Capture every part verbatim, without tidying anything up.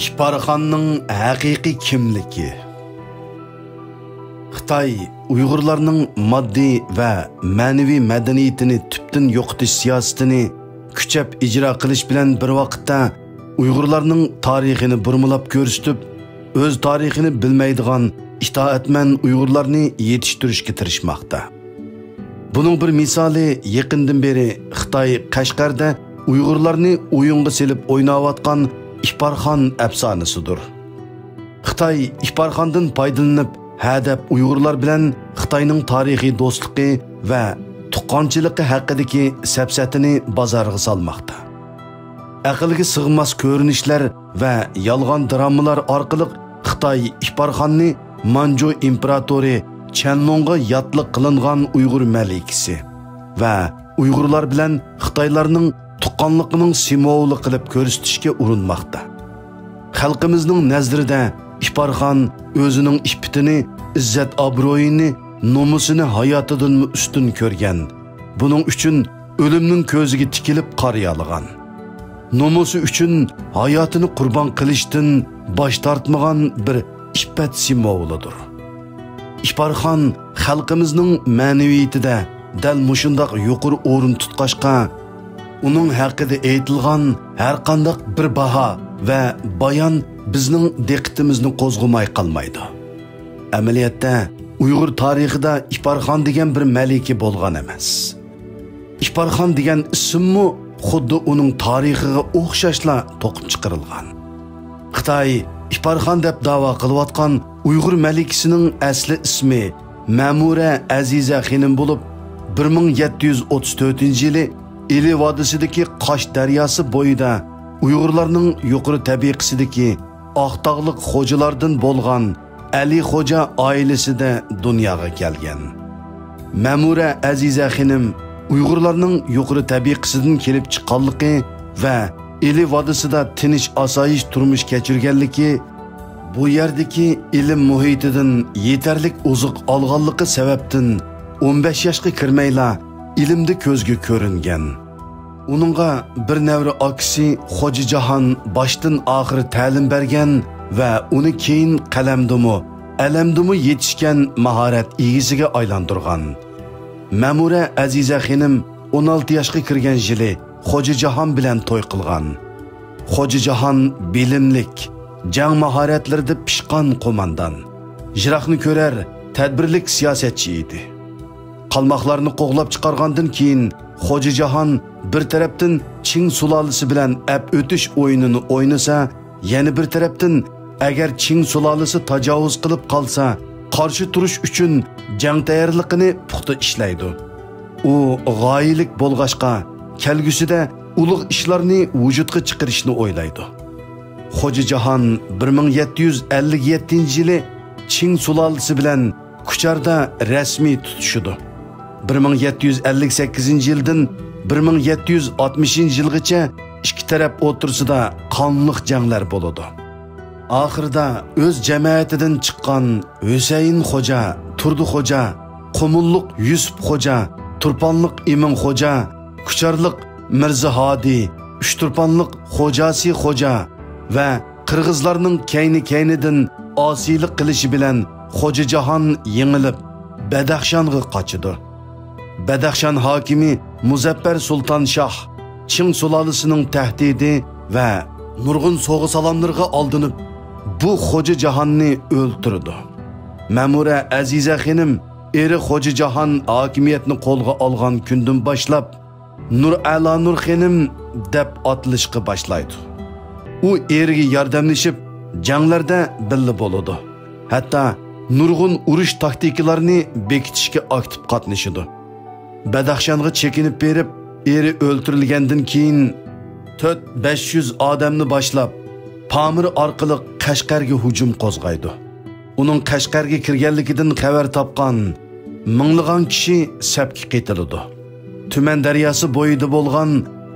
ئىپارخاننىڭ ھەقىقىي كىملىكى. خىتاي ئۇيغۇرلارنىڭ ماددىي ۋە مەنىۋى مەدەنىيىتىنى تۈپتىن يوقىتىش سىياسىتىنى كۈچەپ ئىجرا قىلىش بىلەن بىر ۋاقىتتا، ئۇيغۇرلارنىڭ تارىخىنى بۇرمىلاپ كۆرسىتىپ، ئۆز تارىخىنى بىلمەيدىغان ئىتائەتمەن ئۇيغۇرلارنى يېتىشتۈرۈشكە تىرىشماقتا. بۇنىڭ بىر مىسالى يېقىندىن بېرى خىتاي قەشقەردە ئۇيغۇرلارنى ئويۇنغا سېلىپ ئويناۋاتقان ئىپارخان ئەپسانىسىدۇر. خىتاي ئىپارخاندىن پايدىلىنىپ، ھەدەپ ئۇيغۇرلار بىلەن خىتاينىڭ تارىخىي دوستلۇقى ۋە تۇغقانچىلىقى ھەققىدىكى سەپسەتىنى بازارغا سالماقتا. ئەقىلگە سىغماس كۆرۈنۈشلەر ۋە يالغان درامىلار ئارقىلىق خىتاي ئىپارخاننى مانجۇ ئىمپېراتورى چەنلۇڭغا ياتلىق قىلىنغان ئۇيغۇر مەلىكىسى ۋە ئۇيغۇرلار بىلەن خىتايلارنىڭ تۇغقانلىقىنىڭ سىمۋولى قىلىپ كۆرسىتىشكە ئۇرۇنماقتا. خەلقىمىزنىڭ نەزىرىدە ئىپارخان ئۆزىنىڭ ئىپپىتىنى، ئىززەت-ئابرۇيىنى، نومۇسىنى ھاياتىدىنمۇ ئۈستۈن كۆرگەن، بۇنىڭ ئۈچۈن ئۆلۈمنىڭ كۆزىگە تىكىلىپ قارىيالىغان، نومۇسى ئۈچۈن ھاياتىنى قۇربان قىلىشتىن باش تارتمىغان بىر ئىپپەت سىمۋولىدۇر. ئىپارخان خەلقىمىزنىڭ مەنىۋىيىتىدە دەل مۇشۇنداق يۇقىرى ئورۇن تۇتقاچقا، ئۇنىڭ ھەققىدە ئېيتىلغان ھەرقانداق بىر باھا ۋە بايان بىزنىڭ دىققىتىمىزنى قوزغىماي قالمايدۇ. ئەمەلىيەتتە، ئۇيغۇر تارىخىدا ئىپارخان دېگەن بىر مەلىكە بولغان ئەمەس. ئىپارخان دېگەن ئىسىممۇ خۇددى ئۇنىڭ تارىخىغا ئوخشاشلا توقۇپ چىقىرىلغان. خىتاي ئىپارخان دەپ داۋا قىلىۋاتقان ئۇيغۇر مەلىكىسىنىڭ ئەسلى ئىسمى مەمۇرە ئەزىزە خېنىم بولۇپ، بىر مىڭ يەتتە يۈز ئوتتۇز تۆتىنچى يىلى ئىلى ۋادىسىدىكى قاش دەرياسى بويىدا ئۇيغۇرلارنىڭ يۇقىرى تەبىقىسىدىكى ئاقتاغلىق خوجىلاردىن بولغان ئەلى خوجا ئائىلىسىدە دۇنياغا كەلگەن. مەمۇرە ئەزىزە خېنىم ئۇيغۇرلارنىڭ يۇقىرى تەبىقىسىدىن كېلىپ چىققانلىقى ۋە ئىلى ۋادىسىدا تىنچ-ئاسايىش تۇرمۇش كەچۈرگەنلىكى، بۇ يەردىكى ئىلىم مۇھىتىدىن يېتەرلىك ئوزۇق ئالغانلىقى سەۋەبتىن، ئون بەش ياشقا كىرمەيلا ئىلىمدە كۆزگە كۆرۈنگەن. ئۇنىڭغا بىر نەۋرە ئاكىسى خوجا جاھان باشتىن ئاخىر تەلىم بەرگەن ۋە ئۇنى كېيىن قەلەمدىمۇ، ئەلەمدىمۇ يېتىشكەن ماھارەت ئىگىسىگە ئايلاندۇرغان. مەمۇرە ئەزىزە خېنىم ئون ئالتە ياشقا كىرگەن يىلى خوجا جاھان بىلەن توي قىلغان. خوجا جاھان بىلىملىك، جەڭ ماھارەتلىرىدە پىشقان قوماندان، يىراقنى كۆرەر، تەدبىرلىك سىياسەتچى ئىدى. قالماقلارنى قوغلاپ چىقارغاندىن كېيىن، خوجا جاھان بىر تەرەپتىن چىڭ سۇلالىسى بىلەن ئەپ ئۆتۈش ئويۇنىنى ئوينىسا، يەنە بىر تەرەپتىن، ئەگەر چىڭ سۇلالىسى تاجاۋۇز قىلىپ قالسا، قارشى تۇرۇش ئۈچۈن جەڭ تەييارلىقىنى پۇختا ئىشلەيدۇ. ئۇ غايىلىك بولغاچقا، كەلگۈسىدە ئۇلۇغ ئىشلارنى ۋۇجۇدقا چىقىرىشنى ئويلايدۇ. خوجا جاھان بىر مىڭ يەتتە يۈز ئەللىك يەتتىنچى يىلى چىڭ سۇلالىسى بىلەن كۇچاردا رەسمىي تۇتۇشىدۇ. بىر مىڭ يەتتە يۈز ئەللىك سەككىزىنچى يىلدىن بىر مىڭ يەتتە يۈز ئاتمىشىنچى يىلغىچە ئىككى تەرەپ ئوتتۇرىسىدا قانلىق جەڭلەر بولىدۇ. ئاخىرىدا ئۆز جەمەتىدىن چىققان ھۈسەيىن خوجا، تۇردى خوجا، قۇمۇللۇق يۈسۈپ خوجا، تۇرپانلىق ئىمىن خوجا، كۇچارلىق مىرزا ھادى، ئۈچتۇرپانلىق خوجاسى خوجا ۋە قىرغىزلارنىڭ كەينى-كەينىدىن ئاسىيلىق قىلىشى بىلەن خوجا جاھان يېڭىلىپ، بەدەخشانغا قاچىدۇ. بەدەخشان ھاكىمى مۇزەپپەر سۇلتان شاھ چىڭ سۇلالىسىنىڭ تەھدىتى ۋە نۇرغۇن سوغا-سالاملىرىغا ئالدىنىپ، بۇ خوجا جاھاننى ئۆلتۈرىدۇ. مەمۇرە ئەزىزە خېنىم ئېرى خوجا جاھان ھاكىمىيەتنى قولغا ئالغان كۈندىن باشلاپ، نۇرئەلانۇر خېنىم دەپ ئاتىلىشقا باشلايدۇ. ئۇ ئېرىگە ياردەملىشىپ، جەڭلەردە بىللە بولىدۇ. ھەتتا نۇرغۇن ئۇرۇش تاكتىكىلارنى بېكىتىشكە ئاكتىپ قاتنىشىدۇ. بەدەخشانغا چېكىنىپ بېرىپ، ئېرى ئۆلتۈرۈلگەندىن كېيىن، تۆت بەش يۈز ئادەمنى باشلاپ، پامىر ئارقىلىق قەشقەرگە ھۇجۇم قوزغايدۇ. ئۇنىڭ قەشقەرگە كىرگەنلىكىدىن خەۋەر تاپقان مىڭلىغان كىشى سەپكە قېتىلىدۇ. تۈمەن دەرياسى بويىدا بولغان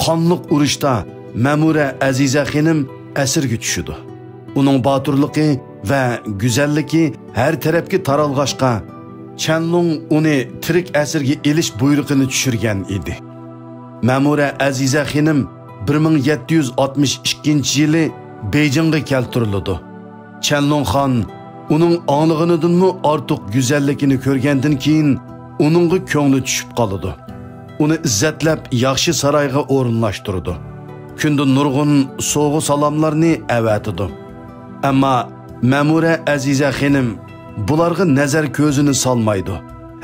قانلىق ئۇرۇشتا مەمۇرە ئەزىزە خېنىم ئەسىرگە چۈشىدۇ. ئۇنىڭ باتۇرلۇقى ۋە گۈزەللىكى ھەر تەرەپكە تارالغاچقا، چەنلۇڭ ئۇنى تىرىك ئەسىرگە ئېلىش بۇيرۇقىنى چۈشۈرگەن ئىدى. مەمۇرە ئەزىزە خېنىم بىر مىڭ يەتتە يۈز ئاتمىش ئىككىنچى يىلى بېيجىڭغا كەلتۈرۈلىدۇ. چەنلۇڭخان ئۇنىڭ ئاڭلىغىنىدىنمۇ ئارتۇق گۈزەللىكىنى كۆرگەندىن كېيىن، ئۇنىڭغا كۆڭلى چۈشۈپ قالىدۇ. ئۇنى ئىززەتلەپ ياخشى سارايغا ئورۇنلاشتۇرىدۇ. كۈندە نۇرغۇن سوۋغا-سالاملارنى ئەۋەتىدۇ. ئەمما مەمۇرە ئەزىزە خېنىم بۇلارغا نەزەر كۆزىنى سالمايدۇ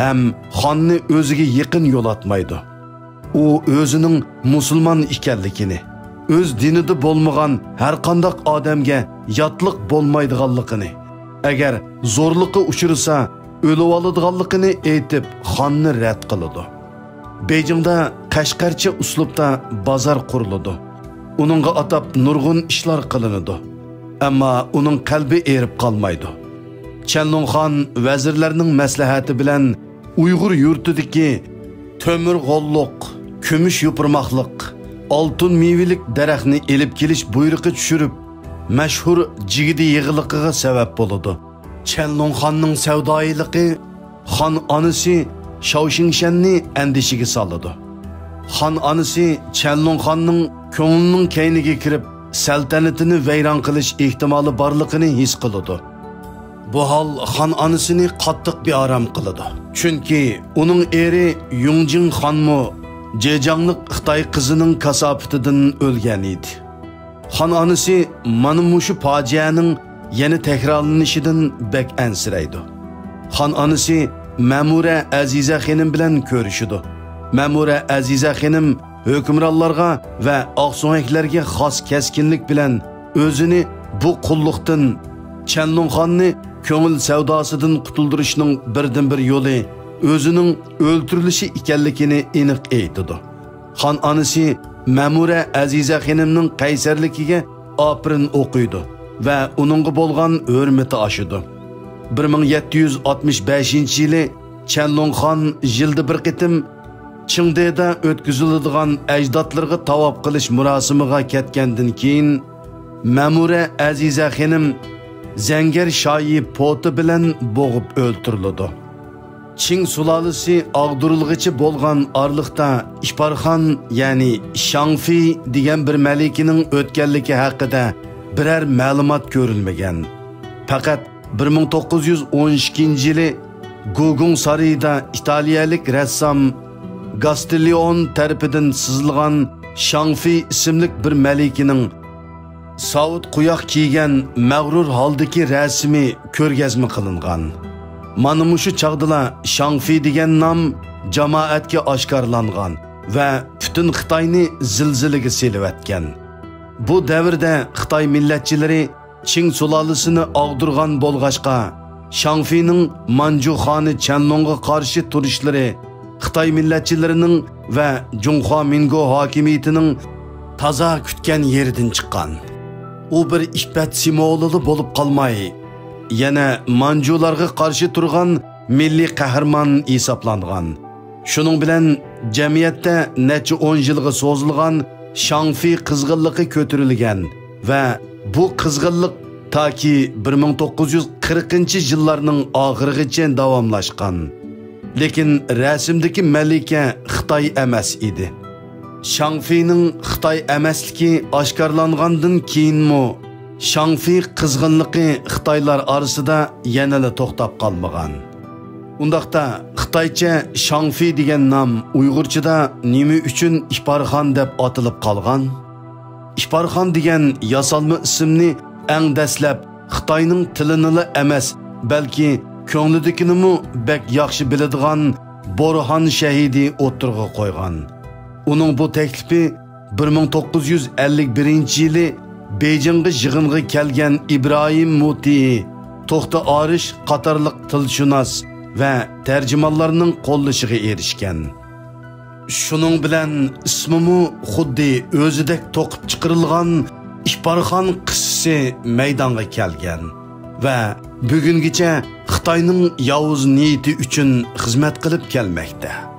ھەم خاننى ئۆزىگە يېقىن يولاتمايدۇ. ئۇ ئۆزىنىڭ مۇسۇلمان ئىكەنلىكىنى، ئۆز دىنىدا بولمىغان ھەرقانداق ئادەمگە ياتلىق بولمايدىغانلىقىنى، ئەگەر زورلۇققا ئۇچرىسا، ئۆلۈۋالىدىغانلىقىنى ئېيتىپ، خاننى رەت قىلىدۇ. بېيجىڭدا قەشقەرچە ئۇسلۇبتا بازار قۇرۇلىدۇ. ئۇنىڭغا ئاتاپ نۇرغۇن ئىشلار قىلىنىدۇ. ئەمما ئۇنىڭ قەلبى ئېرىپ قالمايدۇ. چەنلۇڭخان ۋەزىرلەرنىڭ مەسلىھەتى بىلەن ئۇيغۇر يۇرتىدىكى تۆمۈر غوللۇق، كۈمۈش يوپۇرماقلىق، ئالتۇن مېۋىلىك دەرەخنى ئېلىپ كېلىش بۇيرۇقى چۈشۈرۈپ، مەشھۇر جىگدە يېغىلىقىغا سەۋەب بولىدۇ. چەنلۇڭخاننىڭ سەۋدايىلىقى خان ئانىسى شاۋشىڭشەننى ئەندىشىگە سالىدۇ. خان ئانىسى چەنلۇڭخاننىڭ كۆڭلىنىڭ كەينىگە كىرىپ، سەلتەنىتىنى ۋەيران قىلىش ئېھتىمالى بارلىقىنى ھېس قىلىدۇ. بۇ ھال خان ئانىسىنى قاتتىق بىئارام قىلىدۇ. چۈنكى ئۇنىڭ ئېرى يۇڭجىڭ خانمۇ جېجاڭلىق خىتاي قىزىنىڭ كاساپىتىدىن ئۆلگەن ئىدى. خان ئانىسى مانا مۇشۇ پاجىئەنىڭ يەنە تەكرارلىنىشىدىن بەك ئەنسىرەيدۇ. خان ئانىسى مەمۇرە ئەزىزە خېنىم بىلەن كۆرۈشىدۇ. مەمۇرە ئەزىزە خېنىم ھۆكۈمرانلارغا ۋە ئاقسۆڭەكلەرگە خاس كەسكىنلىك بىلەن ئۆزىنى بۇ قۇللۇقتىن، چەنلۇڭخاننى كۆڭۈل سەۋداسىدىن قۇتۇلدۇرۇشنىڭ بىردىنبىر يولى ئۆزىنىڭ ئۆلتۈرۈلۈشى ئىكەنلىكىنى ئېنىق ئېيتىدۇ. خان ئانىسى مەمۇرە ئەزىزە خېنىمنىڭ قەيسەرلىكىگە ئاپىرىن ئوقۇيدۇ ۋە ئۇنىڭغا بولغان ھۆرمىتى ئاشىدۇ. بىر مىڭ يەتتە يۈز ئاتمىش بەشىنچى يىلى چەنلۇڭخان يىلدا بىر قېتىم چىڭدېدا ئۆتكۈزۈلىدىغان ئەجدادلىرىغا تاۋاپ قىلىش مۇراسىمىغا كەتكەندىن كېيىن، مەمۇرە ئەزىزە خېنىم زەڭگەر شايى پوتى بىلەن بوغۇپ ئۆلتۈرۈلىدۇ. چىڭ سۇلالىسى ئاغدۇرۇلغىچە بولغان ئارىلىقتا ئىپارخان، يەنى شاڭفېي دېگەن بىر مەلىكىنىڭ ئۆتكەنلىكى ھەققىدە بىرەر مەلۇمات كۆرۈلمىگەن. پەقەت بىر مىڭ توققۇز يۈز ئون ئىككىنچى يىلى گۇگۇڭ سارىيىدا ئىتالىيەلىك رەسسام گاستىليون تەرىپىدىن سىزىلغان شاڭفېي ئىسىملىك بىر مەلىكىنىڭ ساۋۇت قوياق كىيگەن مەغرۇر ھالدىكى رەسىمى كۆرگەزمە قىلىنغان. مانا مۇشۇ چاغدىلا شاڭفېي دېگەن نام جامائەتكە ئاشكارىلانغان ۋە پۈتۈن خىتاينى زىلزىلىگە سېلىۋەتكەن. بۇ دەۋردە خىتاي مىللەتچىلىرى چىڭ سۇلالىسىنى ئاغدۇرغان بولغاچقا، شاڭفېينىڭ مانجۇ خانى چەنلۇڭغا قارشى تۇرۇشلىرى خىتاي مىللەتچىلىرىنىڭ ۋە جۇڭخۇا مىنگو ھاكىمىيىتىنىڭ تازا كۈتكەن يېرىدىن چىققان. ئۇ بىر ئىپپەت سىمۋولىلا بولۇپ قالماي، يەنە مانجۇلارغا قارشى تۇرغان مىللىي قەھرىمان ھېسابلانغان. شۇنىڭ بىلەن جەمئىيەتتە نەچچە ئون يىلغا سوزۇلغان شاڭفېي قىزغىنلىقى كۆتۈرۈلگەن ۋە بۇ قىزغىنلىق تاكى بىر مىڭ توققۇز يۈز قىرىقىنچى يىللارنىڭ ئاخىرىغىچە داۋاملاشقان. لېكىن رەسىمدىكى مەلىكە خىتاي ئەمەس ئىدى. شاڭفېينىڭ خىتاي ئەمەسلىكى ئاشكارىلانغاندىن كېيىنمۇ شاڭفېي قىزغىنلىقى خىتايلار ئارىسىدا يەنىلا توختاپ قالمىغان. ئۇنداقتا خىتايچە شاڭفېي دېگەن نام ئۇيغۇرچىدا نېمە ئۈچۈن ئىپارخان دەپ ئاتىلىپ قالغان؟ ئىپارخان دېگەن ياسالما ئىسىمنى ئەڭ دەسلەپ خىتاينىڭ تىلىنىلا ئەمەس، بەلكى كۆڭلىدىكىنىمۇ بەك ياخشى بىلىدىغان بورھان شەھىدى ئوتتۇرىغا قويغان. ئۇنىڭ بۇ تەكلىپى بىر مىڭ توققۇز يۈز ئەللىك بىرىنچى يىلى بېيجىڭغا يىغىنغا كەلگەن ئىبراھىم مۇتىي، توختى ئارىش قاتارلىق تىلشۇناس ۋە تەرجىمانلارنىڭ قوللىشىغا ئېرىشكەن. شۇنىڭ بىلەن ئىسمىمۇ خۇددى ئۆزىدەك توقۇپ چىقىرىلغان ئىپارخان قىسسىسى مەيدانغا كەلگەن ۋە بۈگۈنگىچە خىتاينىڭ ياۋۇز نىيىتى ئۈچۈن خىزمەت قىلىپ كەلمەكتە.